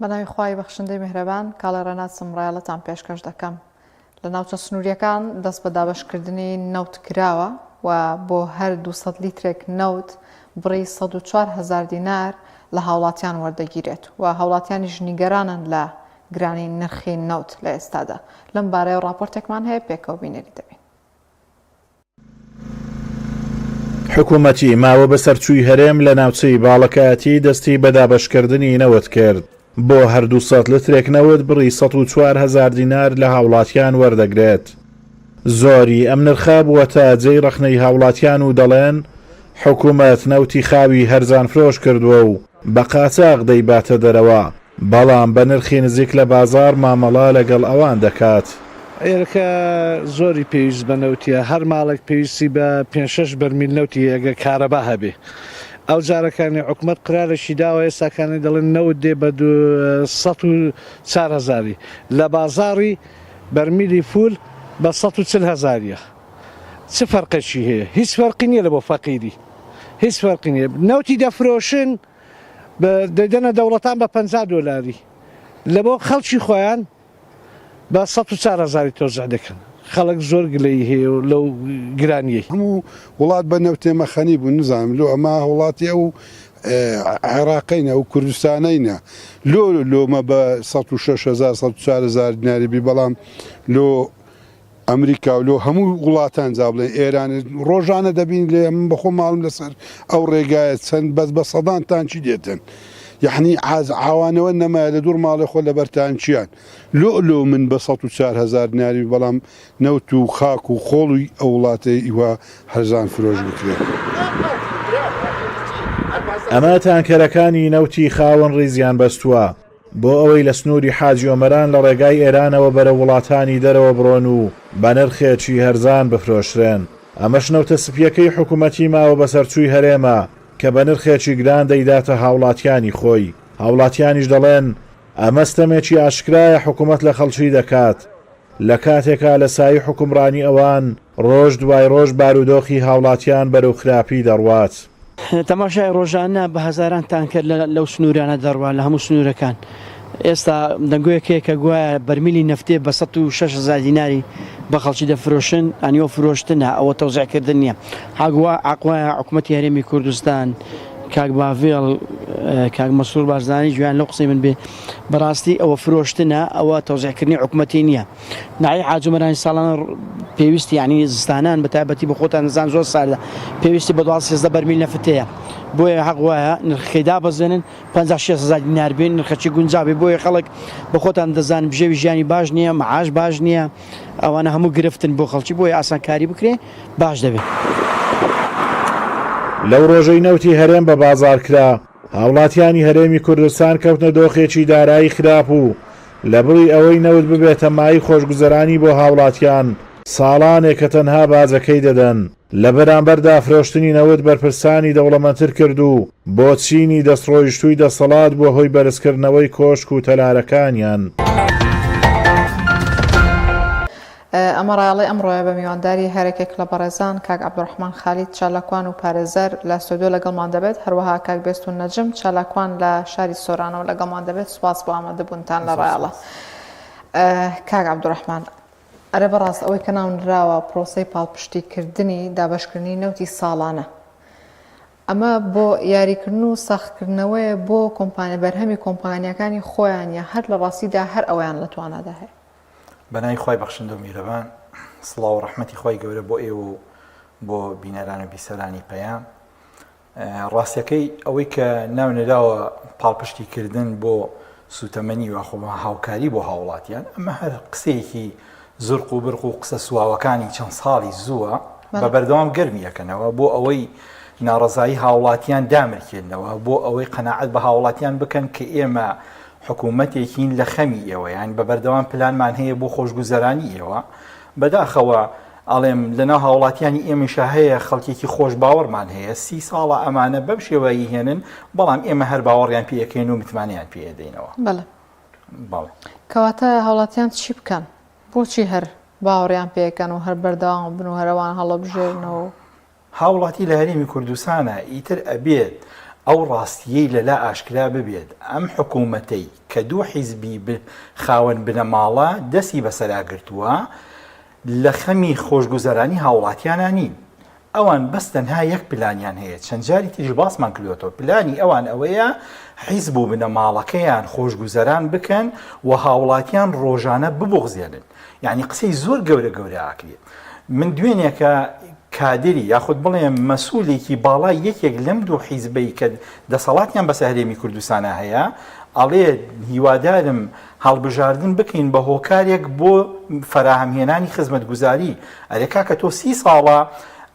بەناوی خوای بەخشندەی میهرەبان کاڵێ ڕێناسم ڕایەڵەتان پێشکەش دەکەم. لە ناوچە سنووریەکان دەست بە دابەشکردنی نەوت کراوە و بۆ هەر 200 لیترێک نەوت بڕی 104 هەزار دینار لە هاوڵاتیان وەردەگیرێت و هاوڵاتیانیش نیگەرانن لە گرانی نرخی نەوت لە ئێستادا. لەم بارەیەوە ڕاپۆرتێکمان هەیە پێکەوە بینەری دەبین. حکومەتی ماوە بەسەرچووی هەرێم لە ناوچەی باڵەکایەتی دەستی بە دابەشکردنی نەوت کرد، بۆ هەر 200 لترێک نەوت بڕی 104 هەزار دینار لە هاوڵاتیان وەردەگرێت. زۆری ئەم نرخە بووەتە جێی ڕەخنەی هاوڵاتیان و دەڵێن، حکومەت نەوتی خاوی هەرزانفرۆش کردووە و بە قاچاغ دەیباتە دەرەوە. بەڵام بە نرخی نزیک لە بازاڕ مامەڵە لەگەڵ ئەوان دەکات. ئێرەکە زۆری پێویست بە نەوتیە هەر ماڵێک پێویستی بە پێنج شەش بەرمیل نەوتی هەیە گەر کارەبا هەبێ ئەو جارەکانی حکومەت قرارێکی داوە ئێستاکانی دەڵێن نەوت دێ بە 104 هەزاری لە بازاڕی بەرمیلی فول بە 140 هەزاریە چ فەرقێکی هەیە هیچ فەرقی نییە لە بۆ فەقیری هیچ فەرقی نییە نەوتی دەفرۆشن دەیدەنە دەوڵەتان بە 50 دۆلاری لە بۆ خەڵکی خۆیان بە 104 هەزاری تۆزع دەکەن خەڵک زۆر گلەیی هەیە و لەو گرانیەی. هەموو وڵات بە نەوتێ مەخەنی بوو نزانم لۆ ئەمە وڵاتی ئەو عێراقینە ئەو کوردستانەینە لۆ لۆمە بە 106 هزار 104 هزار دیناری بی بەڵام لۆ ئەمریکا و لۆ هەموو وڵاتان جا بڵێن ئێران ڕۆژانە دەبین لێ من بەخۆ ماڵم لەسەر ئەو ڕێگایە چەند بەس بە سەدان تانکی دێتن یەعنی عاز عاوانەوە نەمایە لە دوور ماڵێ خۆ لەبەر تانکیان لۆ لۆ من بە 104 هزار دیناری بەڵام نەوت و خاک و خۆڵی ئەو وڵاتەی ئیوە هەرزان فرۆش بکرێت. ئەمە تانکەرەکانی نەوتی خاوەن ڕیزیان بەستووە. بۆ ئەوەی لە سنووری حاجی ئۆمەران لە ڕێگای ئێرانەوە بەرەو وڵاتانی دەرەوە بڕۆن و بە نرخێکی هەرزان بفرۆشرێن. ئەمەش نەوتە سپییەکەی حکومەتی ماوە بەسەرچووی هەرێمە کە بە نرخێکی گران دەیداتە هاوڵاتیانی خۆی. هاوڵاتیانیش دەڵێن، ئەمە ستەمێکی ئاشکرایە حکومەت لە خەڵکی دەکات، لە کاتێکا لە سایەی حوکمڕانی ئەوان ڕۆژ دوای ڕۆژ بارودۆخی هاوڵاتیان بەرەو خراپی دەڕوات. تەماشای ڕۆژانە بە هەزاران تانکەر لەو سنوورانە دەڕوا لە هەموو سنوورەکان. ئێستا دەنگۆیەک هەیە کە گوایە بەرمیلی نەفتێ بە 106 هەزار دیناری بە خەڵکی دەفرۆشن، یانی ئەوە فرۆشتنە، ئەوە تەوزیعکردن نییە. حەق وا حەق وایە حکومەتی هەرێمی کوردستان، کاک باڤێڵ، کاک مەسرور بارزانی گوێیان لەو قسەی من بێ، بەڕاستی ئەوە فرۆشتنە ئەوە تەوزیعکردنی حکومەتی نییە ناحیەی حاجی عومەرانی ساڵانە پێویستی یعنی زستانان بە تایبەتی بە خۆتان دەزان زۆر ساردە پێویستی بە 12 13 بەرمیل نەفت هەیە بۆیە حەق وایە نرخەکەی دابەزێنن 50 60 هەزار دینار بێ نرخەکی گونجاو بێ بۆیە خەڵک بە خۆتان دەزان بژێوی ژیانی باش نییە معاش باش نییە ئەوانە هەموو گرفتن بۆ خەڵکی بۆیە ئاسانکاری بکرێ باش دەبێت. لەو ڕۆژەی نەوتی هەرێم بە بازاڕ کرا، هاوڵاتیانی هەرێمی کوردستان کەوتنە دۆخێکی دارایی خراپ و لەبڕی ئەوەی نەوت ببێتە مایەی خۆشگوزەرانی بۆ هاوڵاتیان، ساڵانێکە تەنها باجەکەی دەدەن، لە بەرامبەردا فرۆشتنی نەوت بەرپرسانی دەوڵەمەندتر کرد و بۆ چینی دەستڕۆیشتووی دەسەڵات بووە هۆی بەرزکردنەوەی کۆشک و تەلارەکانیان. ئەمە ڕایەڵەی ئەمڕۆیە بە میوانداری هەرەکێک لە بەڕێزان کاک عەبدولڕەحمان خالید چالاکوان و پارێزەر لە ستۆدیۆ لەگەڵمان دەبێت، هەروەها کاک بێستون نەجم چالاکوان لە شاری سۆرانەوە لەگەڵمان دەبێت. سوپاس بۆ ئامادەبوونتان لە ڕایەڵە. کاک عەبدولڕەحمان، ئەرێ بەڕاست ئەوەی کە ناونراوە پرۆسەی پاڵپشتیکردنی دابەشکردنی نەوتی ساڵانە، ئەمە بۆ یاریکردن و ساغکردنەوەیە بۆ کۆمپانیا بەرهەمی کۆمپانیاکانی خۆیان یا هەر لە ڕاستیدا هەر ئەوەیان لە توانادا هەیە؟ بەناوی خوای بەخشندە و میهرەبان سڵاو و ڕەحمەتی خوای گەورە بۆ ئێوە و بۆ بینەران و بیسەرانی پەیام ڕاستەکەی ئەوەی کە ناونراوە پاڵپشتی کردن بۆ سوتەمەنی واخۆمە هاوکاری بۆ هاوڵاتیان ئەمە هەر قسەیەکی زرق و برق و قسە سواوەکانی چەند ساڵی زووە بە بەردەوام گەرمی ئەکەنەوە بۆ ئەوەی ناڕەزایی هاوڵاتیان دامرکێنەوە بۆ ئەوەی قەناعەت بە هاوڵاتیان بکەن کە ئێمە حکوومەتێکین لە خەمی ئێوە یان بە بەردەوام پلانمان هەیە بۆ خۆشگوزەرانی ئێوە بەداخەوە ئەڵێم لەناو هاوڵاتیانی ئێمەشا هەیە خەڵکێکی خۆش باوەڕمان هەیە سی ساڵە ئەمانە بەم شێوەیی هێنن بەڵام ئێمە هەر باوەڕیان پێ ئەکەین و متمانەیان پێ ئەدەینەوە. بەڵێ. بەڵێ. کەواتە هاوڵاتیان چی بکەن؟ بۆچی هەر باوەڕیان پێ ئەکەن و هەر بەردەوام بن و هەر ئەوان هەڵەبژێرنەوە و. هاوڵاتی لە هەرێمی کوردستانا ئیتر ئەبێت. ئەو ڕاستییەی لەلا ئاشکرا ببێت ئەم حکوومەتەی کە دوو حیزبی خاوەن بنەماڵە دەستی بەسەرا گرتووە لە خەمی خۆشگوزەرانی هاوڵاتیانا نین. ئەوان بەس تەنها یەک پلانیان هەیە، چەند جاری تریش باسمان کردووەتەوە، پلانی ئەوان ئەوەیە حیزب و بنەماڵەکەیان خۆشگوزەران بکەن و هاوڵاتیان ڕۆژانە ببوغزێنن. یانی قسەی زۆر گەورە گەورە ئاکرێت. من دوێنێکە کادری یاخود بڵێم مەسولێکی باڵای یەکێک لەم دوو حیزبەی کە دەسەڵاتیان بەسە هەرێمی کوردستانە هەیە ئەڵێ هیوادارم هەڵبژاردن بکەین بە هۆکارێک بۆ فەراهەمهێنانی خزمەتگوزاری ئەرێ کاکە تۆ سی ساڵە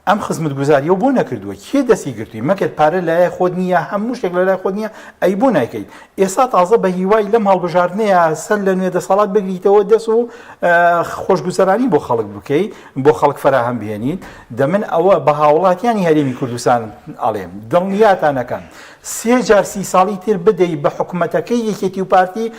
ئەم خزمەتگوزاریەو بۆ نەکردووە کێ دەستی گرتووی مەگەر پارە لای خۆت نییە هەموو شتێک لە لای خۆت نییە ئەی بۆ نایکەیت ئێستا تازە بە هیوای لەم هەڵبژاردنەیە سەر لە نوێ دەسەڵات بگریتەوە دەست و خۆشگوزەرانی بۆ خەڵک بکەیت بۆ خەڵک فەراهەم بهێنیت دەمن ئەوە بە هاوڵاتیانی هەرێمی کوردستان ئەڵێم دڵنیاتانەکەم سێ جار سی ساڵی تر بدەی بە حکومەتەکەی یەکێتی و پارتی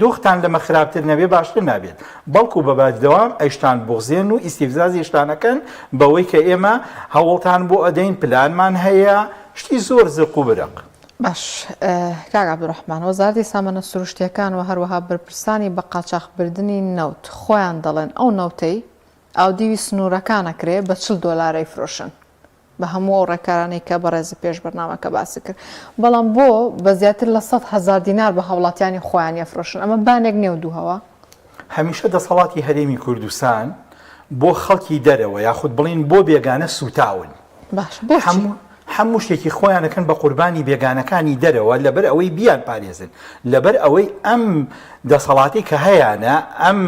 دۆختان لەمە خراپتر نەبێ باشتر نابێت بەڵکو بە بەردەوام ئەیشتان بوغزێن و ئیستیفزازیشتان ئەکەن بەوەی کە ئێمە هەوڵتان بۆ ئەدەین پلانمان هەیە شتی زۆر زرق و برق. باش کاک عەبدولڕەحمان وەزارەتی سامانە سروشتیەکان و هەروەها بەرپرسانی بە قاچاخ بردنی نەوت خۆیان دەڵێن ئەو نەوتەی ئاودیوی سنورەکان ئەکرێ بە 40 دۆلار ئەیفرۆشن بە هەموو ئەو ڕێکارانەی کە بەڕێزت پێش بەرنامەکە باست کرد بەڵام بۆ بە زیاتر لە 100 هەزار دینار بە هاوڵاتیانی خۆیان ئەفرۆشن ئەمە بانێک نیە و دوو هەوا؟ هەمیشە دەسەڵاتی هەرێمی کوردستان بۆ خەڵکی دەرەوە یاخود بڵێین بۆ بێگانە سووتاون. باش بۆچی؟ هەموو شتێکی خۆیان ئەکەن بە قوربانی بێگانەکانی دەرەوە لەبەر ئەوەی بیان پارێزن لەبەر ئەوەی ئەم دەسەڵاتی کە هەیانە ئەم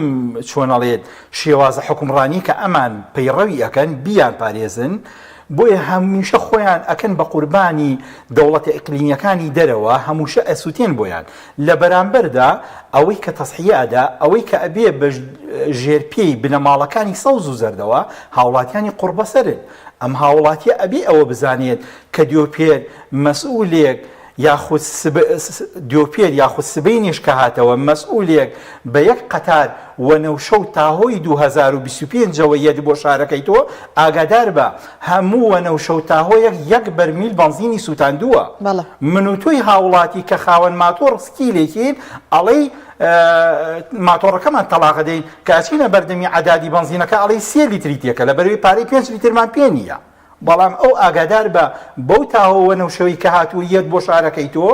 چۆنەڵێت شێوازە حوکمڕانی کە ئەمان پەیڕەوی ئەکەن بیان پارێزن بۆیە هەمیشە خۆیان ئەکەن بە قوربانی دەوڵەتە ئیقلیمیەکانی دەرەوە هەمووشە ئەسوتێن بۆیان لە بەرامبەردا ئەوەی کە تەزحیە ئەدا ئەوەی کە ئەبێ بە ژێر پێی بنەماڵەکانی سەوز و زەردەوە هاوڵاتیانی قوڕبەسەرن ئەم هاوڵاتیە ئەبێ ئەوە بزانێت کە دۆپێر مەسئولێک یاخود دۆپێر یاخود سبەینێش کە هاتەوە مەسئولێک بە یەک قەتار وەنەوشە و تاهۆی 2025 ەوە یەت بۆ شارەکەی تۆ ئاگادار بە هەموو وەنەوشە و تاهۆیەک یەک بەرمیل بەنزینی سوتاندووە من و تۆی هاوڵاتی کە خاوەن ماتۆڕ سکیلێکین ئەڵێی ماتۆڕەکەمان تەڵاق ئەدەین کە ئەچینە بەردەمی عەدادی بەنزینەکە ئەڵێی سێ لیتری تێکە لەبەرئەوەی پارەی پێنج لیترمان پێ نییە بەڵام ئەو ئاگادار بە بەو تاهۆ وەنەوشەوەی کە هاتووە یەت بۆ شارەکەی تۆ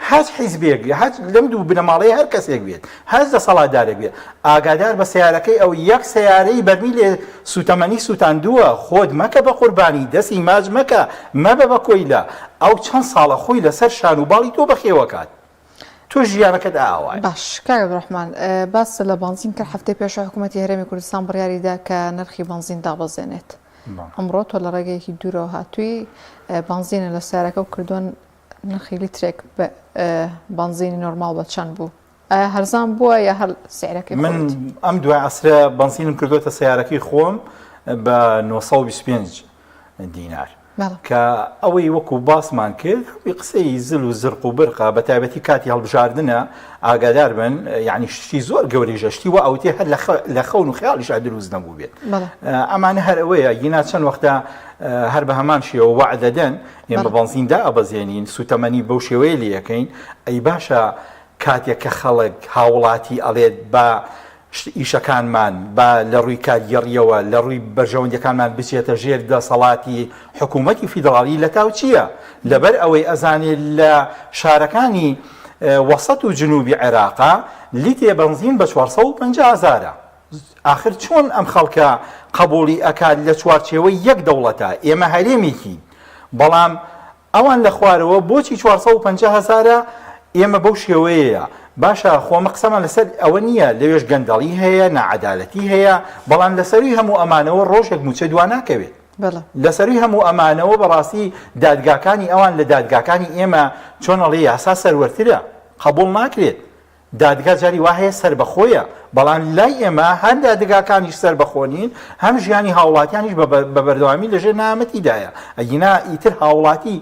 هەچ حیزبێک هەچ لەم دوو بنەماڵەیە هەر کەسێک بێت هەچ دەسەڵاتدارێک بێت ئاگادار بە سەیارەکەی ئەو یەک سەیارەی بەرمیلێ سوتەمەنی سوتاندووە خۆت مەکە بە قوربانی دەستی ماچ مەکە مەبە بە کۆیلە ئەو چەند ساڵە خۆی لەسەر شان و باڵی تۆ بەخێوەکات تۆ ژیانەکەت ئاوایە. باش کاک عبدالرحمن باست لە بەنزین کرد هەفتەی پێشوو حکوومەتی هەرێمی کوردستان بڕیاری دا کە نرخی بەنزین دابەزێنێت ئەمڕۆ تۆ لە ڕێگەیەکی دوورەوە هاتووی بەنزینە لە سیارەکە و کردووە نرخی لیترێک بەنزینی نۆرماڵ بە چەند بوو ئایا هەرزان بووە یا هەر سعرەکەی من ئەم دوای عەسرە بەنزینم کردوێتە سیارەکەی خۆم بە 925 دینار کە ئەوەی وەکو باسمان کرد هەمووی قسەی زل و زرق و برقە بە تایبەتی کاتی هەڵبژاردنە ئاگادار بن یعنی شتی زۆر گەورەیشە شتی وا ئەوتێ هەر لە خەون و خەیاڵیشا دروست نەبوو بێت ئەمانە هەر ئەوەیە گینا چەند وەختە هەر بە هەمان شێوە وەعد دەدەن ئێمە بەنزین دائەبەزێنین سوتەمەنی بەو شێوەیە لێ ئەکەین ئەی باشە کاتێک کە خەڵک هاوڵاتی ئەڵێت با ئیشەکانمان با لە ڕووی کارگێڕییەوە، لە ڕووی بەرژەوەندیەکانمان بچێتە ژێر دەسەڵاتی حکوومەتی فیدڕاڵی لەتاو چییە؟ لەبەر ئەوەی ئەزانێ لە شارەکانی وەسەت و جنوبی عێراقا لیترێ بەنزین بە 450 هەزارە. ئاخر چۆن ئەم خەڵکە قەبووڵی ئەکات لە چوارچێوەی یەک دەوڵەتە، ئێمە هەرێمێکین بەڵام ئەوان لە خوارەوە بۆچی 450 هەزارە ئێمە بەو شێوەیەیە باشە خۆ ئەمە قسەمان لەسەر ئەوە نییە لەوێش گەندەڵی هەیە ناعەدالەتی هەیە بەڵام لەسەروی هەموو ئەمانەوە ڕۆژێک موچە دوا ناکەوێت لەسەروی هەموو ئەمانەوە بەڕاستی دادگاکانی ئەوان لە دادگاکانی ئێمە چۆن ئەڵێ یاسا سەروەرترە قبوڵ ناکرێت دادگا جاری وا هەیە سەربەخۆیە، بەڵام لای ئێمە هەم دادگاکانیش سەربەخۆ نین، هەم ژیانی هاوڵاتیانیش بە بەردەوامی لەژێر نەهامەتیدایە، ئەگینا ئیتر هاوڵاتی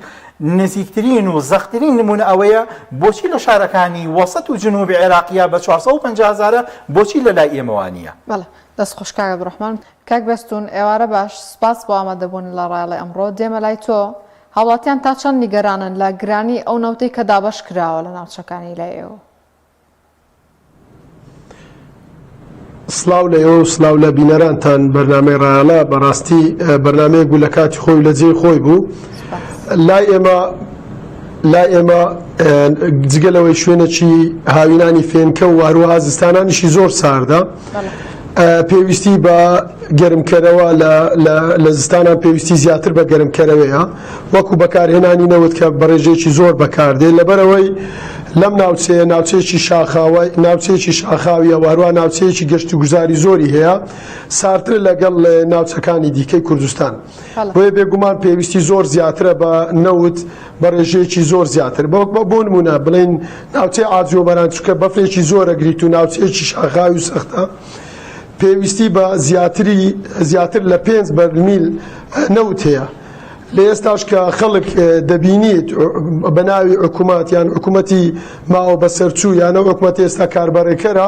نزیکترین و زەقترین نمونە ئەوەیە بۆچی لە شارەکانی وەسەت و جنوبی عێراقیا بە 450 هەزارە بۆچی لە لای ئێمە وا نییە؟ بەڵێ دەست خۆش کاک عەبدولڕەحمان. کاک بێستوون ئێوارە باش، سپاس بۆ ئامادەبوون لە ڕایەڵی ئەمڕۆ. دێمە لای تۆ. هاوڵاتیان تا چەند نیگەرانن لە گرانی ئەو نەوتەی کە دابەش کراوە لە ناوچەکانی لای ئێوە؟ سڵاو لە ئێوە و سڵاو لە بینەرانتان بەرنامەی ڕایەڵە بەڕاستی بەرنامەیەک بوو لە کاتی خۆی و لە جێی خۆی بوو لای ئێمە لای ئێمە جگە لەوەی شوێنێکی هاوینانی فێنکە و هەروەها زستانانیشی زۆر ساردە پێویستی بە گەرمکەرەوە لە زستانان پێویستی زیاتر بە گەرمکەرەوەیە وەکو بەکارهێنانی نەوت کە بەڕێژەیەکی زۆر بەکاردێ لەبەرئەوەی لەم ناوچەیە ناوچەیەکی شاخاوە ناوچەیەکی شاخاویە و هەروە ناوچەیەکی گەشت و گوزاری زۆری هەیە سارترە لەگەڵ ناوچەکانی دیکەی کوردستان بۆیە بێگومان پێویستی زۆر زیاترە بە نەوت بە ڕێژەیەکی زۆر زیاتر بۆ بۆ نمونە بڵین ناوچەی ئاجۆبەران چکە بەفرێکی زۆرە گریت و ناوچەیەکی شاخاوی و سەختە پێویستی بە زیاتری زیاتر لە پێنج بەرمیل نەوت هەیە لە ئێستاش کە خەڵک دەبینیت بە ناوی حکوومەت یان حکوومەتی ماوە بەسەرچوو یان ئەو حکوومەتی ئێستا کاربەڕێکەرە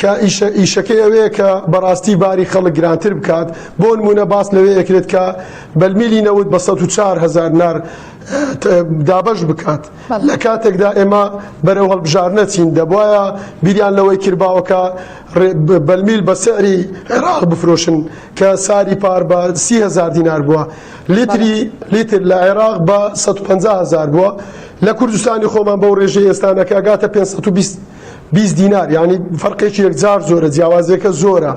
کە ئیشە ئیشەکەی ئەوەیە کە بەڕاستی باری خەڵک گرانتر بکات بۆ نمونە باس لەوێ ئەکرێت کە بەرمیلی نەوت بە 104 هەزار نار دابەش بکات لە کاتێکدا ئێمە بەرەو هەڵبژاردنە چین دەبواە بیریان لەوەی کردباوەکە بەرمیل بە سعری عێراق بفرۆشن کە ساری پار بە 30 هەزار دینار بووە لیتری لیتر لە عێراق بە 150 هەزار بووە لە کوردستانی خۆمان بەو ڕێژەی ئێستانەکە گاتە 520 20 دینار یعنی فەرقێکی یەکجار زۆرە جیاوازیەکە زۆرە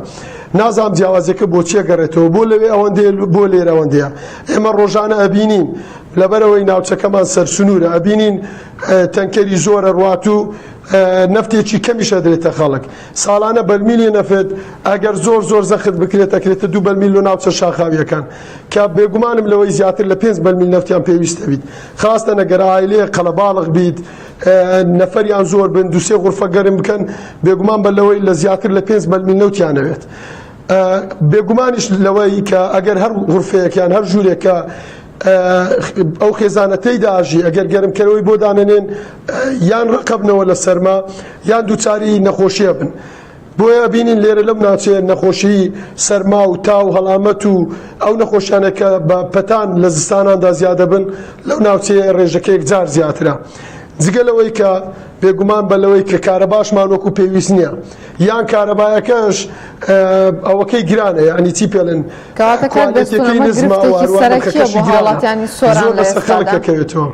نازام جیاوازیەکە بۆ چیە گەڕێتەوە بۆ لەوێ ئەوەندەیە بۆ لێرە ئەوەندەیە ئێمە ڕۆژانە ئەبینین لەبەرەوەی ناوچەکەمان سەرسنوورە ئەبینین تەنکەری زۆرە ڕوات و نەفتێکی کەمیش ئەدرێتە خەڵک ساڵانە بەرمیلی نەفت ئەگەر زۆر زۆر زەخت بکرێت ئەکرێتە دوو بەرمیل لۆ ناوچە شاخاویەکان کە بێگومانم لەوەی زیاتر لە پێنج بەرمیل نەفتیان پێویستە بیت خاستە نەگەر ئایلەیە قەڵەباڵغ بیت نەفەریان زۆر بن دوسێ غرفە گەرم بکەن بێگومان بە لەوەی لە زیاتر لە پێنج بەرمیل نەوتیانەوێت بێگومانیش لەوەی کە ئەگەر هەر غرفەیەکیان هەر ژوورێکە ئەو خێزانە تێیدا ئەژی ئەگەر گەرمکەرەوەی بۆ دانەنێن یان ڕقەبنەوە لە سەرما یان دووچاری نەخۆشیە بن. بۆیە ئەبینین لێرە لەم ناوچەیە نەخۆشی سەرما و تا و هەڵامەت و ئەو نەخۆشیانە کە بە پەتان لە زستاناندا زیادە بن لەو ناوچەیە ڕێژەکە یەکجار زیاترە. جگە لەوەی کە بێگومان بە لەوەی کە کارەباشمان وەکو پێویست نییە یان کارەبایەکەش ئەوەکەی گرانە یعنی چی پێڵێن کەواتە کاک دەستور کوالێتیەکەی ئەمە نزمە و گرفتێکی هەروەها سەرەکیە نرخەکەشی بۆ گرانە هاوڵاتیانی سۆران زۆر لە بەسەر خەڵک ئێستادا ئەکەوێتەوە.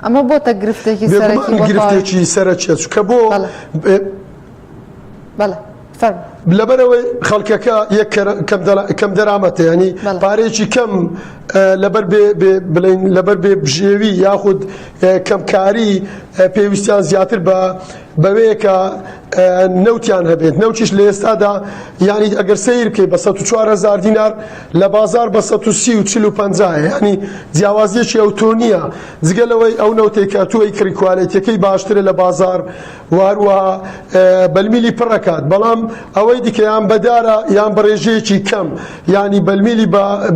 ئەمە بۆتە گرفتێکی سەرەکی بێگومان بۆ تەواوی گرفتێکی سەرەکیە چونکە بۆ بەڵێ بەڵێ فەرموو. لەبەرئەوەی خەڵکەکە یەک کەم دەرامەتە ینی پارەیەکی کەم لەبەر بڵین لەبەر بێ بژێوی یاخود کەمکاری پێویستیان زیاتر بە بەوەیە کە نەوتیان هەبێت نەوتیش لە ئێستادا یعنی ئەگەر سیر بکەی بە 104 هزار دینار لە بازار بە 130 و 40 ینی جیاوازیەکی ئەو تۆ نییە جگە لەوەی ئەو نەوتێک کە تۆی کڕی کوالێتیەکەی باشترە لە بازار و هەروەها بەلمیلی پڕ ئەکات بەڵام ئەوەی دیکە یان بەدارە یان بە ڕێژەیەکی کەم یانی بەلمیلی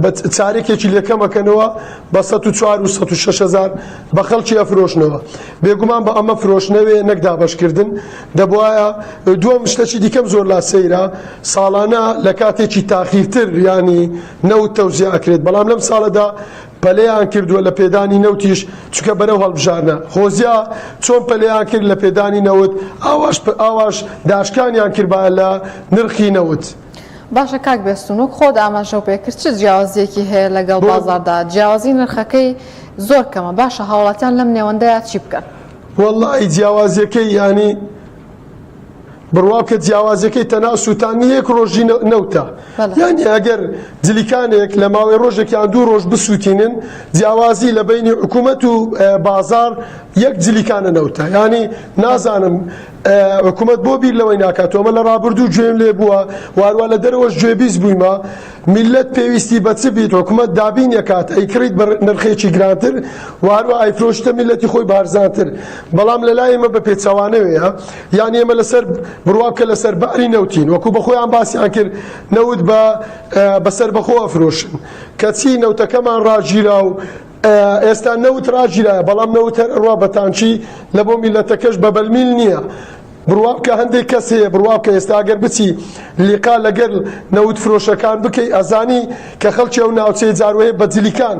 بە چارێکێکی لێکەم ئەکەنەوە بە 104 و 106 هەزار بە خەڵکی ئەفرۆشنەوە بێگومان بە ئەمە فرۆشتنەوێ نەک دابەشکردن دەبواە دووەم شتەکی دیکەم زۆر لا سەیرە ساڵانە لە کاتێکی تاخیرتر ینی نەوت تەوزیع ئەکرێت بەڵام لەم ساڵەدا پەلەیان کردووە لە پێدانی نەوتیش چونکە بەرەو هەڵبژاردنە خۆزیا چۆن پەلەیان کرد لە پێدانی نەوت ئاواش ئاواش داشکانیان کردبایە لە نرخی نەوت. باشە کاک بێستون وەک خۆت ئاماژەو پێکرد چ جیاوازیەکی هەیە لەگەڵ بۆ بازاڕدا جیاوازی نرخەکەی زۆر کەمە باشە هاوڵاتیان لەم نێوەندەیا چی بکەن؟ وەڵایی جیاوازیەکەی یانی بڕوا بکە جیاوازیەکەی تەنها سووتاندنی یەک ڕۆژی نەوتە یانی ئەگەر جلیکانێک لە ماوەی ڕۆژێک یان دوو ڕۆژ بسووتینن جیاوازی لە بینی حکوومەت و بازار یەک جلیکانە نەوتە ینی نازانم حکوومەت بۆ بیر لەوەی ناکاتەوە ئەمە لە ڕابردوو گوێم لێ بووە واروە لە دەرەوەش گوێبیست بوویمە میللەت پێویستی بە چ بیت حکومەت دابین ئەکات ئەیکڕیت بە نرخێکی گرانتر و هەروە ئەیفرۆشتە میللەتی خۆی بە هەرزانتر بەڵام لە لای ئێمە بە پێچەوانەوەیە یان ئێمە لەسەر بڕوا بکە لەسەر باری نەوتین وەکو بە خۆیان باسیان کرد نەوت بە بەسەر بەخۆ ئەفرۆشن کەچی نەوتەکەمان ڕاگیرا و ئێستا نەوت ڕاگیرایە بەڵام نەوت هەر ئەڕوا بە تانکی لە بۆ میللەتەکەش بە بەرمیل نییە. بڕوا بکە هەندێک کەس هەیە بڕوا بکە ئێستا گەر بچی لیقا لەگەل نەوت فرۆشەکان بکەی ئەزانی کە خەڵکی ئەو ناوچەیە جاروەیە بە جلیکان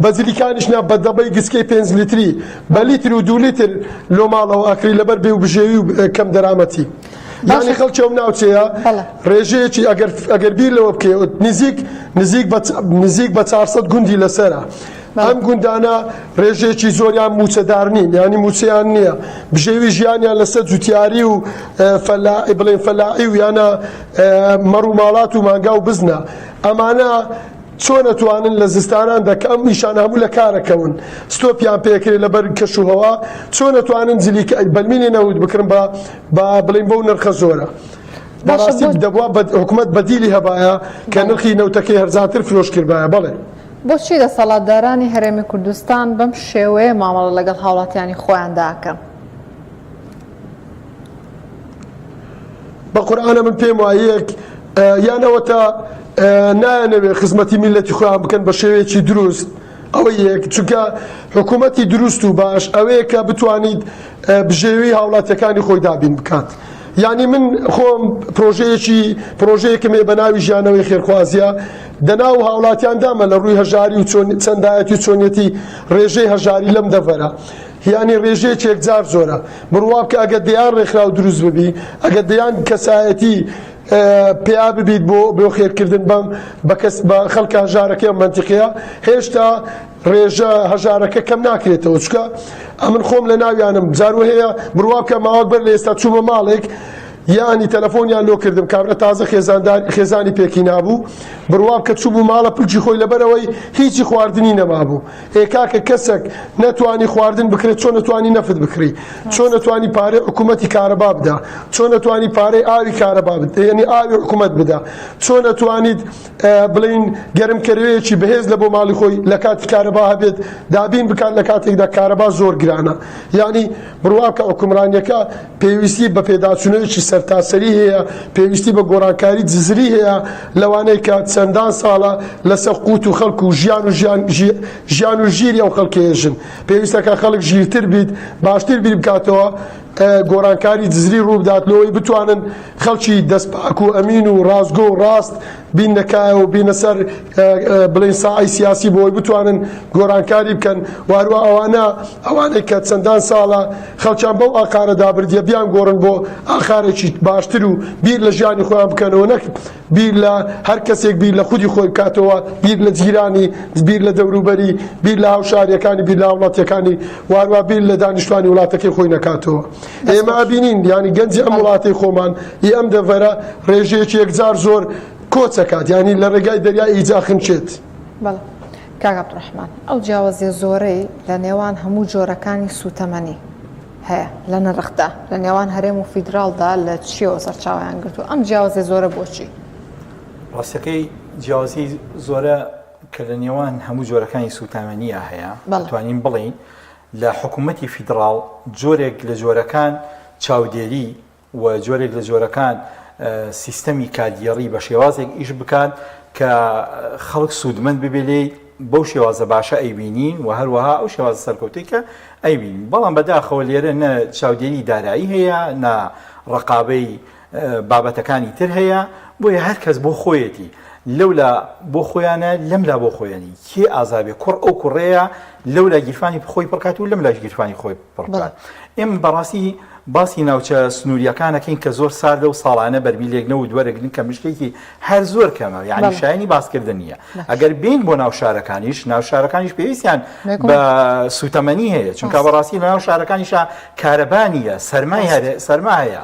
بە جلیکانیش نا بە دەبەی گچکەی پێنج لیتری بە لیتر و دوو لیتر لۆ ماڵەوە ئەکری لەبەر بێ و بژێوی و کەم دەرامەتی یانی خەڵکی ئەو ناوچەیە ڕێژەیەکی ئەگەر ئەگەر بیر لەوە بکەی نزیک نزیک بە نزیک بە 400 گوندی لەسەرە ئەم گوندانە ڕێژەیەکی زۆریان مووچەدار نین یانی مووچەیان نییە بژێوی ژیانیان لەسەر جوتیاری و فەلاعی بڵێن فەلاعی و یانە مەڕ و ماڵات و مانگا و بزنە ئەمانە چۆن ئەتوانن لە زستاناندا کە ئەم ئیشانە هەموو لە کارەکەون ستۆپیان پێکرێ لەبەر کەش و هەوا چۆن ئەتوانن جلی بەرمیلی نەوت بکڕن بە بە بڵێن بەو نرخە زۆرە بەڕاستی دەبوا حکومەت بەدیلی هەبایە کە نرخی نەوتەکەی هەرزانتر فرۆش کردبایە بەڵێ. بۆچی دەسەڵاتدارانی هەرێمی کوردستان بەم شێوەیە مامەڵە لەگەڵ هاوڵاتیانی خۆیاندا ئەکەن؟ بە قورئانە من پێم وایە یەک یان ئەوەتا نایانەوێ خزمەتی میللەتی خۆیان بکەن بە شێوەیەکی دروست ئەوە یەک چونکە حکوومەتی دروست و باش ئەوەیە کە بتوانیت بژێوی هاوڵاتیەکانی خۆی دابین بکات یعنی من خۆم پرۆژەیەکی پرۆژەیەکم هەیە بە ناوی ژیانەوەی خێرخوازیە دەناو هاوڵاتیان دامە لە ڕووی هەژاری و چۆن چەندایەتی و چۆنیەتی ڕێژەی هەژاری لەم دەڤەرە یانی ڕێژەیەکی یەکجار زۆرە. بڕوا بکە ئەگەر دەیان ڕێکخراو دروست ببی، ئەگەر دەیان کەسایەتی پیا ببیت بۆ بۆ خێرکردن بەم بە کەس بە خەڵکە هەژارەکەی ئەم مەنتیقەیە، هێشتا ڕێژە هەژارەکە کەم ناکرێتەوە. چونکە ئەمن خۆم لە ناویانم جار وەهەیە بڕوا بکە ماوەک بەر لە ئێستا چوومە ماڵێک یانی تەلەفۆنیان لۆ کردم کابرا تازە خێزاندار خێزانی پێکی نابوو بڕوا بکە چووبوو ماڵە پلکی خۆی لەبەرەوەی هیچی خواردنی نەمابوو. ئێ کاکە کەسەک نەتوانی خواردن بکرێت چۆن ئەتوانی نەفت بکری چۆن ئەتوانی پارەی حکوومەتی کارەبا بدا چۆن ئەتوانی پارەی ئاوی کارەبا یعنی ئاوی حکوومەت بدا چۆن ئەتوانیت بڵین گەرمکەرەوەیەکی بەهێز لە بۆ ماڵی خۆی لە کاتی کارەبا هەبێت دابین بکات لە کاتێکدا کارەبا زۆر گرانە یعنی بڕوا بکە حوکمڕانیەکە پێویستی بە پێداچوونەوەیەکی سەرتاسەری هەیە، پێویستی بە گۆڕانکاری جزری هەیە، لەوانەی کە چەندان ساڵە لەسەر قوت و خەڵک و ژیان و ژیان ژیان و ژیری ئەو خەڵکەیەژن. پێویستە کە خەڵک ژیرتر بیت، باشتر بیر بکاتەوە، گۆڕانکاری جزری ڕووبدات لۆی بتوانن خەڵکی دەست پاک و ئەمین و ڕاستگۆ و ڕاست بیننە کایەوە و بینە سەر بڵێین ساحەی سیاسی بۆ ئەوەی بتوانن گۆڕانکاری بکەن و هەروە ئەوانە ئەوانەی کە چەندان ساڵە خەڵکیان بەو ئاقارەدا بردیە بیان گۆڕن بۆ ئاقارێکی باشتر و بیر لە ژیانی خۆیان بکەنەوە نەک بیر لە هەر کەسێک بیر لە خودی خۆی بکاتەوە بیر لە جیرانی بیر لە دەوروبەری بیر لە هاوشاریەکانی بیر لە هاوڵاتیەکانی واروا بیر لە دانیشتوانی وڵاتەکەی خۆی نەکاتەوە. ئێمە ئەبینین یانی گەنجی ئەم وڵاتەی خۆمان ئی ئەم دەڤەرە ڕێژەیەکی یەکجار زۆر کۆچ ئەکات یانی لە ڕێگای دەریای ئیجا خنچێت. بەڵێ کاک عەبدولڕەحمان ئەو جیاوازیە زۆرەی لە نێوان هەموو جۆرەکانی سووتەمەنی هەیە لە نرخدا لە نێوان هەرێم و فیدراڵدا لە چیەوە سەرچاوەیان گرتووە ئەم جیاوازیە زۆرە بۆچی؟ ڕاستەکەی جیاوازی زۆرە کە لە نێوان هەموو جۆرەکانی سووتامەنیە هەیە توانین بڵین لە حکوومەتی فیدڕاڵ جۆرێک لە جۆرەکان چاودێری و جۆرێک لە جۆرەکان سیستەمی کارگێڕی بە شێوازێک ئیش بکات کە خەڵک سوودمەند ببێ لێی بەو شێوازە باشە ئەیبینین و هەروەها ئەو شێوازە سەرکەوتەی کە ئەیبینین بەڵام بەداخەوە لێرە نە چاودێری دارایی هەیە نە ڕقابەی بابەتەکانی تر هەیە بۆیە هەر کەس بۆ خۆیەتی لەولا بۆ خۆیانە لەملا بۆ خۆیانی کێ ئازابێ کوڕ ئەو کوڕەیە لەولا گیرفانی خۆی پڕکات و لەملاش گیرفانی خۆی پڕکات ئێمە بەڕاستی باسی ناوچە سنووریەکانەکەین کە زۆر ساردە و ساڵانە بەرمیلێک نەوت وەرەگرن کە مشتێکی هەر زۆر کەمە یعنی شایانی باسکردن نییە ئەگەر بین بۆ ناو شارەکانیش ناو شارەکانیش پێویستیان بە سوتەمەنی هەیە چونکە بەڕاستی لە ناو شارەکانیشا کارەبا نییە سەرمای هەرێ سەرما هەیە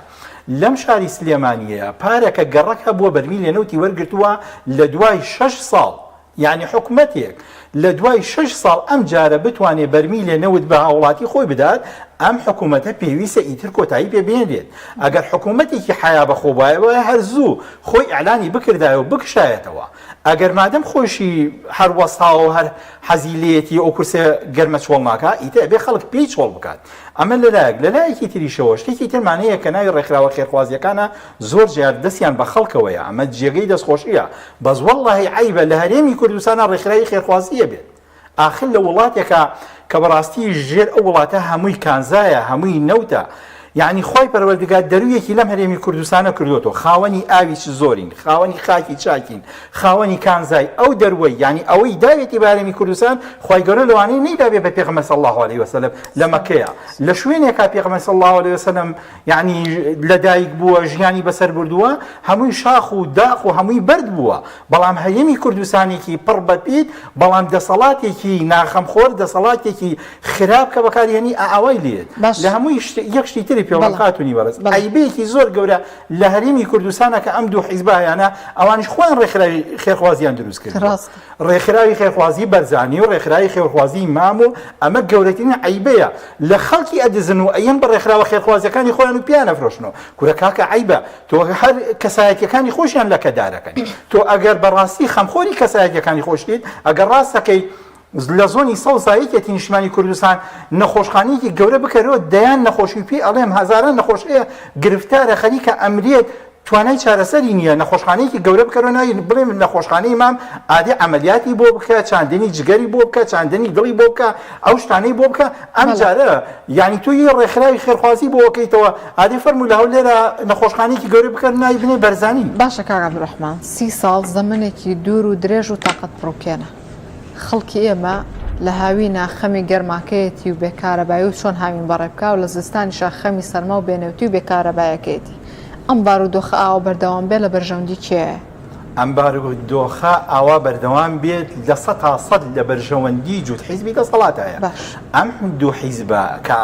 لەم شاری سلێمانیەیە پارەکە گەڕەک هەبووە بەرمیلێ نەوتی وەرگرتووە لە دوای شەش ساڵ یانی حکومەتێک لە دوای شەش ساڵ ئەم جارە بتوانێ بەرمیلێ نەوت بە هاوڵاتی خۆی بدات ئەم حکومەتە پێویستە ئیتر کۆتایی پێ بهێنرێت ئەگەر حکومەتێکی حەیا بەخۆ بایە هەر زوو خۆی ئیعلانی بکردایە و بکشایەتەوە ئەگەر مادەم خۆیشی هەر وەستاوە و هەر حەزی لێیەتی ئەو کورسیە گەرمە چۆڵ ناکا ئیتر ئەبێ خەڵک پێی چۆڵ بکات ئەمە لەلایەک لەلایەکی تریشەوە شتێکی ترمان هەیە کە ناوی ڕێکخراوە خێرخوازیەکانە زۆر جار دەستیان بە خەڵکەوەیە ئەمە جێگەی دەستخۆشیە بەس وەڵڵاهی عەیبە لە هەرێمی کوردستانا ڕێکخراوی خێرخوازی هەبێت ئاخر لە وڵاتێکا کە بەڕاستی ژێر ئەو وڵاتە هەمووی کانزایە هەمووی نەوتە. یەعنی خوای پەروەردگار دەرویەکی لەم هەرێمی کوردستانە کردۆتەوە خاوەنی ئاوی چ زۆرین خاوەنی خاکی چاکین خاوەنی کانزای ئەو دەروەی یعنی ئەوەی داوێتی بە هەرێمی کوردستان خوای گەورە لەوانەیە نەیدابێ بە پێغەمبەر صلی الله علیه وسلم لە مەکەیە لە شوێنێکا پێغەمبەر صلی الله علیه وسلم یعنی لەدایک بووە ژیانی بەسەر بردووە هەمووی شاخ و داخ و هەمووی بەرد بووە بەڵام هەرێمی کوردستانێکی پڕ بەپیت بەڵام دەسەڵاتێکی ناخەمخۆر دەسەڵاتێکی خراپ کە بەکارهێنی ئاوای لێت باش لە هەمووی شت یەک شتی تری پێ بڵێم بەڵێ خاتوونی بەڕێز بەڵێ عەیبەیەکی زۆر گەورە لە هەرێمی کوردستانە کە ئەم دوو حیزبە هەیانە ئەوانیش خۆیان ڕێکخراوی خێرخوازیان دروست کردووە ڕاستە ڕێکخراوی خێرخوازی بەرزانی و ڕێکخراوی خێرخوازی مام و ئەمە گەورەترین عەیبەیە لە خەڵکی ئەدزن و ئەیەن بە ڕێکخراوە خێرخوازیەکانی خۆیان و پێیان ئەفرۆشنەوە کورە کاکە عەیبە تۆ هەر کەسایەتیەکانی خۆشیان لەکەدارەکەن تۆ ئەگەر بەڕاستی خەمخۆری کەسایەتیەکانی خۆشتیت ئەگەر ڕاست دەکەی لە زۆنی سەوزا یەکێتی نیشتمانی کوردستان نەخۆشخانەیەکی گەورە بکەرەوە دەیان نەخۆشی پێ ئەڵێم هەزاران نەخۆش هەیە گرفتارە خەریکە ئەمرێت توانای چارەسەری نییە نەخۆشخانەیەکی گەورە بکەرەوە ناوی بڵێم نەخۆشخانەی مام ئادی عەمەلیاتی بۆ بکە چاندنی جگەری بۆ بکە چاندنی دڵی بۆ بکە ئەو شتانەی بۆ بکە ئەم بەڵێ. جارە یعنی تۆ یە ڕێکخراوی خێرخوازی بۆ ئەکەیتەوە ئادی فەرموو لە هەولێرە نەخۆشخانەیەکی گەورە بکە ناوی بنێ بەرزانی. باشە کاک عەبدولڕەحمان سی ساڵ زەمەنێکی دوور و درێژ و تاقەت پڕوکێنە. خەڵکی ئێمە لە هاوینا خەمی گەرماکەیەتی و بێ کارەبایی و چۆن هاوین بەڕێ بکا و لە زستانیشا خەمی سەرما و بێ نەوتی و بێ کارەبایەکەیەتی. ئەم بارودۆخە ئاوا بەردەوام بێ لە بەرژەوندی کێیە؟ ئەم بارودۆخە ئاوا بەردەوام بێت 100% لە بەرژەوەندی جووت حیزبی دەسەڵاتایە. باش. ئەم دوو حیزبە کە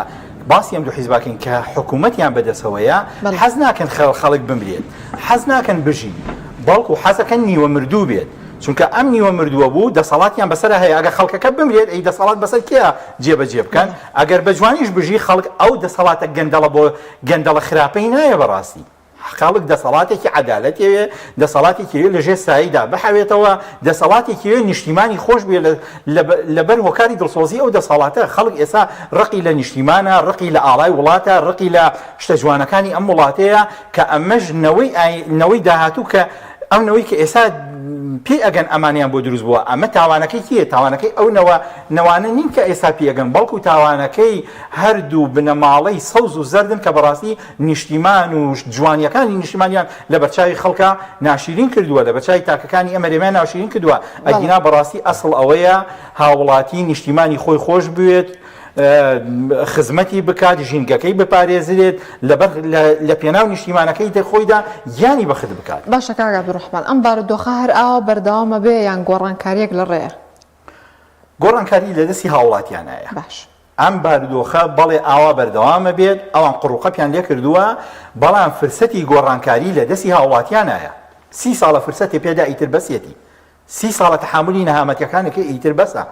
باسی ئەم دوو حیزباکەین کە حکوومەتیان بەدەسەوەیە بەڵێ. حەز ناکەن خەڵک بمرێت، حەز ناکەن بژی، بەڵکو حەزەکەن نیوە مردوو بێت. چونکە ئەم نیوە مردووە بوو دەسەڵاتیان بەسەرا هەیە ئەگەر خەڵکەکە بمرێت ئەی دەسەڵات بەسەر کێیا جێبەجێ بکەن ئەگەر بە جوانیش بژی خەڵک ئەو دەسەڵاتە گەندەڵە بۆ گەندەڵە خراپەی نایە بەڕاستی خەڵک دەسەڵاتێکی عەدالەتی ئەوێ دەسەڵاتێکی ئەوێ لەژێر سایەیدا بحەوێتەوە دەسەڵاتێکی ئەوێ نیشتیمانی خۆش بێ لەبەر هۆکاری دڵسۆزی ئەو دەسەڵاتە خەڵک ئێستا ڕقی لە نیشتیمانە ڕقی لە ئاڵای وڵاتە ڕقی لە شتە جوانەکانی ئەم وڵاتەیە کە ئەمەش نەوەی نەوەی داهاتوو کە ئەو نەوەی کە ئێستا پێی ئەگەن ئەمانیان بۆ دروست بووە ئەمە تاوانەکەی کێیە تاوانەکەی ئەو نەوە نەوانە نین کە ئێستا پێی ئەگەن بەڵکو تاوانەکەی هەردوو بنەماڵەی سەوز و زەردن کە بەڕاستی نیشتیمان و جوانیەکانی نیشتیمانیان لە بەرچاوی خەڵکا ناشیرین کردووە لە بەرچاوی تاکەکانی ئەم هەرێمەیان ناشیرین کردووە ئەگینا بەڕاستی ئەسڵ ئەوەیە هاوڵاتی نیشتیمانی خۆی خۆش بوێت خزمەتی بکات، ژینگەکەی بپارێزرێت، لەبەر لە پێناو نیشتیمانەکەی خۆیدا گیانی بەخت بکات. باشە کاک عەبدولڕەحمان ئەم بارودۆخە هەر ئاوا بەردەوام ئەبێ یان گۆڕانکاریەک لە ڕێیە؟ گۆڕانکاری لە دەستی هاوڵاتیانایە. باش. ئەم بارودۆخە بەڵێ ئاوا بەردەوام ئەبێت، ئەوان قڕوقەپیان لێکردووە، بەڵام فرسەتی گۆڕانکاری لە دەستی هاوڵاتیانایە. سی ساڵە فرسەتی پێدا ئیتر بەسیەتی. سی ساڵە تەحامولی نەهامەتیەکانەکەی ئیتر بەسە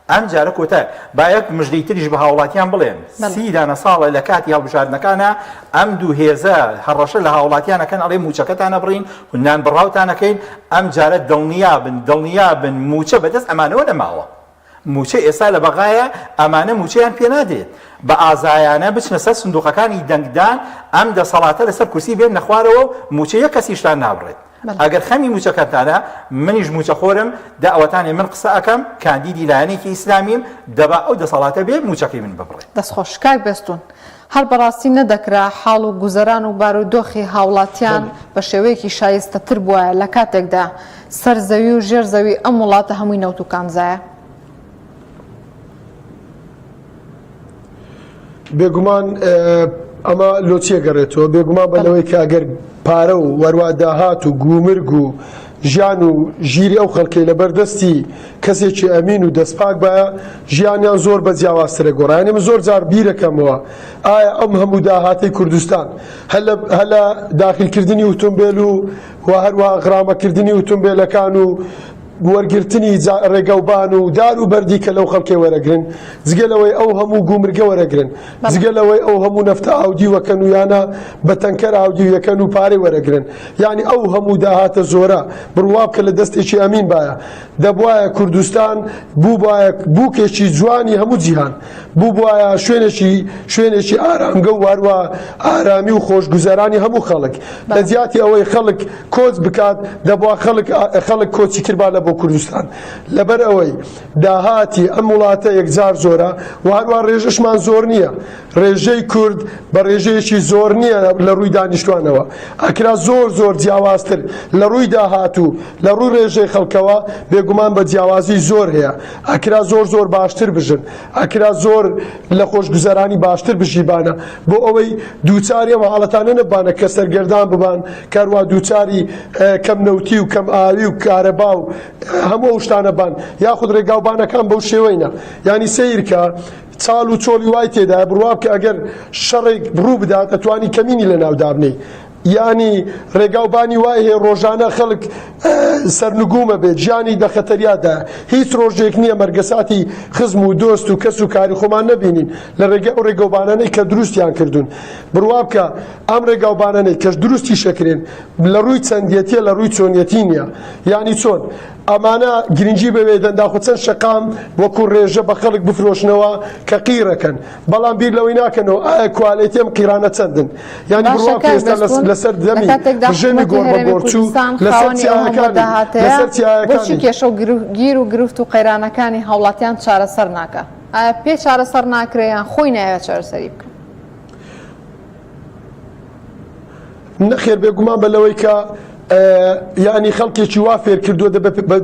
ئەم جارە کۆتایە با یەک مژدەی تریش بە هاوڵاتیان بڵێم سی دانە ساڵە لە کاتی هەڵبژاردنەکانە ئەم دوو هێزە هەڕەشە لە هاوڵاتیان ئەکەن ئەڵێ موچەکەتان ئەبڕین نان بڕاوتان ئەکەین ئەم جارە دڵنیابن دڵنیابن موچە بەدەست ئەمانەوە نەماوە موچە ئێستا لە بەغایە ئەمانە موچەیان پێ نادرێت بە ئازایانە بچنە سەر سندوقەکانی دەنگدان ئەم دەسەڵاتە لەسەر کورسی بێننە خوارەوە و موچە یەک کەسیشتان نابڕێت ئەگەر خەمی موچەکەتانە منیش موچەخۆرم دە ئەوەتانێ من قسە ئەکەم کاندیدی لایەنێکی ئیسلامیم دەبا ئەو دەسەڵاتە بێ موچەکەی من ببڕێت. دەست خۆش کاک بێستون. هەر بەڕاستی نەدەکرا حاڵ و گوزەران و بارودۆخی هاوڵاتیان بە شێوەیەکی شایستەتر بوایە لە کاتێکدا سەر زەوی و ژێر زەوی ئەم وڵاتە هەمووی نەوت و کانزایە؟ بێگومان ئەمە لۆچیە گەڕێتەوە بێگومان بە لەوەی کە ئەگەر پارە و وەروا داهات و گومرگ و ژیان و ژیری ئەو خەڵکەی لە بەردەستی کەسێکی ئەمین و دەستپاک بایە ژیانیان زۆر بە جیاوازترە گۆڕا یانی من زۆر جار بیرەکەمەوە ئایا ئەم هەموو داهاتەی کوردستان هەر لە داخیلکردنی ئوتومبێل و و هەروەها غرامەکردنی ئوتومبێلەکان و وەرگرتنی ڕێگەوبان و دار و بەردی کە لەو خەڵکێ وەرەگرن جگە لەوەی ئەو هەموو گومرگە وەرەگرن جگە لەوەی ئەو هەموو نەفتە ئاودیوەکەن و یانە بە تەنکەر ئاودیویەکەن و پارەی وەرەگرن یعنی ئەو هەموو داهاتە زۆرە بڕوا بکە لە دەستێکی ئەمین بایە دەبوایە کوردستان بووبایە بووکێکی جوانی هەموو جیهان بووبوایە شوێنێکی شوێنێکی ئارامگە و هەروە ئارامی و خۆشگوزەرانی هەموو خەڵک لە جیاتی ئەوەی خەڵک کۆچ بکات دەبوا خەڵک خەڵک کۆچی کردبا لە. بۆ کوردستان لەبەر ئەوەی داهاتی ئەم وڵاتە یەکجار زۆرە و هەروە ڕێژەشمان زۆر نییە ڕێژەی کورد بە ڕێژەیەکی زۆر نییە لە ڕووی دانیشتوانەوە ئەکرا زۆر زۆر جیاوازتر لە ڕووی داهات و لە ڕووی ڕێژەی خەڵکەوە بێگومان بە جیاوازی زۆر هەیە ئەکرا زۆر زۆر باشتر بژن ئەکرا زۆر لە خۆشگوزەرانی باشتر بژیبانە بۆ ئەوەی دووچاری ئەم حاڵەتانە نەبانە کە سەرگەردان ببان کاروا دووچاری کەم نەوتی و کەم ئاوی و کارەبا و هەموو ئەو شتانە بان یاخود ڕێگاوبانەکان بەو شێوەینە یانی سەیرکە چاڵ و چۆڵی وای تێدایە بڕوا بکە ئەگەر شەڕێک ڕوو بدات ئەتوانی کەمینی لە ناو دابنێی یانی ڕێگا و بانی وای هەیە ڕۆژانە خەڵک سەرنگومە بێت ژیانی دە خەتەریادایە هیچ ڕۆژێک نییە مەرگەساتی خزم و دۆست و کەس و کاری خۆمان نەبینین لە ڕێگەی ئەو ڕێگەوبانانەی کە دروستیان کردوون بڕوا بکە ئەم ڕێگاوبانانەی کەش دروستی شەکرێن لە ڕووی چەندێتیە لە ڕووی چۆنیەتی نییە یانی چۆن ئەمانە گرنگی بەوێ دەن داخۆ چەند شەقام وەکو ڕێژە بە خەڵک بفرۆشنەوە کە قیرەکەن بەڵام بیر لەوەی ناکەنەوە ئایا کوالێتی ئەم قیرانە چەندن یانی باشە بڕوا بکە کاک ئێستا بێستون لەسەر لە دەمی کاتێکدا ڕژێمی حکومەتی گۆڕ بە هەرێمی گۆڕ چوو کوردستان لەسەر خاوەنی ئەو هەموو چیایەکانی داهاتەیە لەسەر بۆچی چیایەکانی کێشە و گیر و گرفت و قەیرانەکانی هاوڵاتیان چارەسەر ناکا ئایا پێ چارەسەر ناکرێ یان خۆی نایەوێت چارەسەری بکا؟ نەخێر بێگومان بە لەوەی کە یانی خەڵکێکی وا فێر کردووە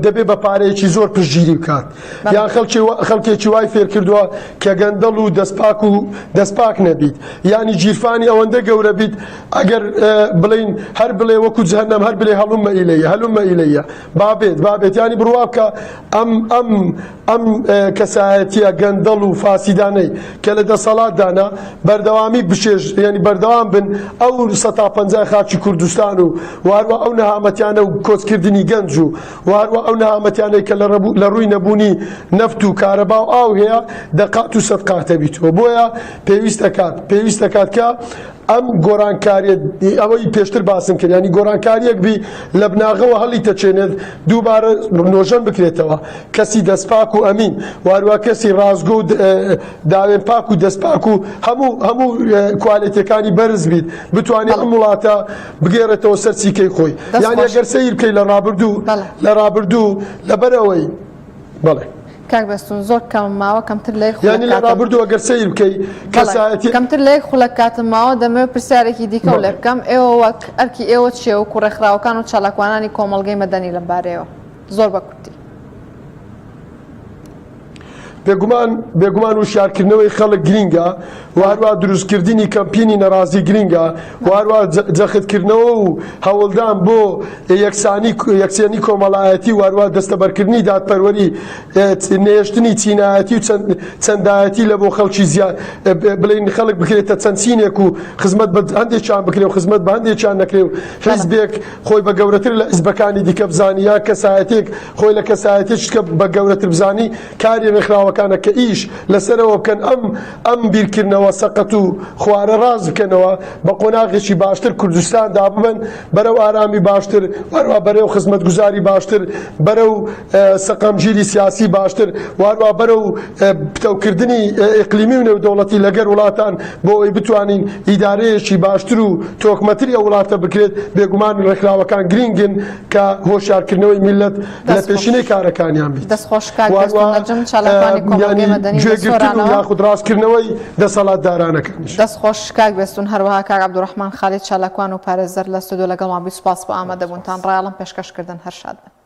دەبێ بە پارەیەکی زۆر پشتگیری بکات یان خەڵکی خەڵکێکی وای فێر کردووە کە گەندەڵ و دەستپاک و دەستپاک نەبیت یانی گیرفانی ئەوەندە گەورە بیت ئەگەر بڵین هەر بڵێ وەکو جەهەنەم هەر بلێ هەڵومە ئیلەیە هەلومە ئیلەیە بابێت بابێت ینی بڕوا بکە ئەم ئەم ئەم کەسایەتیە گەندەڵ و فاسیدانەی کە لە دەسەڵاتدانە بەردەوامی بچێژ یعنی بەردەوام بن ئەو سەتا پەنجای خاکی کوردستان و واروا ئەو نەهامەتیانە و کۆچکردنی گەنج و واروا ئەو نەهامەتیانەی کە لە ڕووی نەبوونی نەفت و کارەبا و ئاو هەیە دەقات و سەد قاتە بیتەوە بۆیە پێویست دەکات پێویست دەکات کە ئەم گۆرانکاریە ئەوەی پێشتر باسم کرد ینی گۆرانکاریەک بی لە بناغەوە هەڵی تەچێنێت دووبارە نۆژەن بکرێتەوە کەسی دەستپاک و ئەمین واروا کەسی ڕاستگۆ و داوێن پاک و دەستپاک و هەموو هەموو کوالێتەکانی بەرز بیت بتوانێت ئەم وڵاتە بگێڕێتەوە سەر چیکەی خۆی یان ئەگەر سەیر بکەی لە ڕابردوو لە ڕابردوو لەبەرەوەی بەڵێ. کاک بەستون زۆر کەمم ماوە کەمتر لە یەک خولەک یانی لە کاتم ڕابردوو ئەگەر سەیر بکەی بەڵێ کەسایەتی کەمتر لە یەک خولەک کاتم ماوە دەمەوێت پرسیارێکی دیکەو لێ بەڵێ. بکەم ئێوە وەک ئەرکی ئێوە چییە وەکو ڕێکخراوەکان و چالاکوانانی کۆمەڵگەی مەدەنی لەم بارەیەوە زۆر بە کورتی. بێگومان بێگومان وشیارکردنەوەی خەڵک گرینگە و هەروە دروستکردنی کەمپینی نەڕازی گرینگە و هەروە جەختکردنەوە و هەوڵدان بۆ یەکسانی یەکسانی کۆمەڵایەتی و هەروە دەستەبەرکردنی دادپەروەری نەهێشتنی چینایەتی و چەندایەتی لە بۆ خەڵکی زیاد بڵێن خەڵک بکرێتە چەند چینێک و خزمەت بە هەندێکیان بکرێ و خزمەت بە هەندێکیان نەکرێ و حیزبێک خۆی بە گەورەتر لە حیزبەکانی دیکە بزانی یان کەسایەتێک خۆی لە کەسایەتێکی کە بە گەورەتر بزانی کاری ڕێکخراوەکانە کە ئیش لەسەرەوە بکەن ئەم ئەم بیرکردنەوە سەقەت و خوارە ڕاست بکەنەوە بە قۆناغێکی باشتر کوردستاندا ببەن بەرەو ئارامی باشتر وەروا بەرەو خزمەتگوزاری باشتر بەرەو سەقامگیری سیاسی باشتر واروا بەرەو پتەوکردنی ئیقلیمی و نێودەوڵەتی لەگەر وڵاتان بۆ ئەوەی بتوانین ئیدارەیەکی باشتر و تۆکمەتری ئەو وڵاتە بکرێت بێگومان ڕێکخراوەکان گرینگن کە هۆشیارکردنەوەی میللەت لە پێشینەی کارەکانیان بیت. دەست خۆش کاک بێستون نەجم چالاکوانی کۆمەڵگەی مەدەنی لە گوێگرتن و سۆرانەوە. یاخود ڕاستکردنەوەی دەسەڵاتدارانەکانیش. دەست خۆش کاک بێستون هەروەها کاک عەبدولڕەحمان خالید چالاکوان و پارێزەر لە ستۆدیۆ لەگەڵمان بووی سوپاس بۆ ئامادەبوونتان ڕایەڵم پێشکەش کردن هەر شاد بن.